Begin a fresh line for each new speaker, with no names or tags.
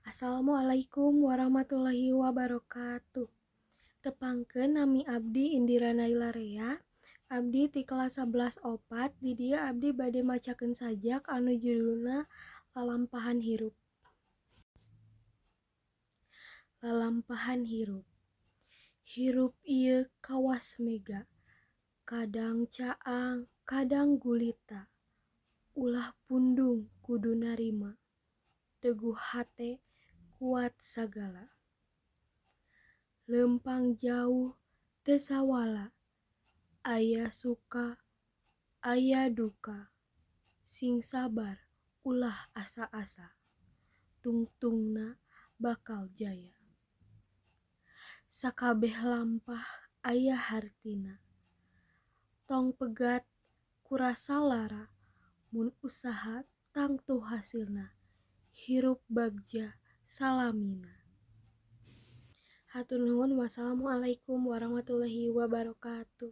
Assalamualaikum warahmatullahi wabarakatuh. Tepangkeun, nami abdi Indira Naila Rea. Abdi ti kelas 11 opat. Di dieu abdi bade macakeun sajak anu judulna Lalampahan Hirup. Lalampahan Hirup. Hirup ieu kawas mega, kadang caang, kadang gulita. Ulah pundung, kudu narima. Teguh hate, kuat sagala. Leumpang jauh teu sawala, aya suka, aya duka. Sing sabar, ulah asa-asa, tungtungna bakal jaya. Sakabeh lampah aya hartina. Tong pegat ku rasa lara, mun usaha tangtu hasilna. Hirup bagja salamina. Hatur nuhun, wassalamualaikum warahmatullahi wabarakatuh.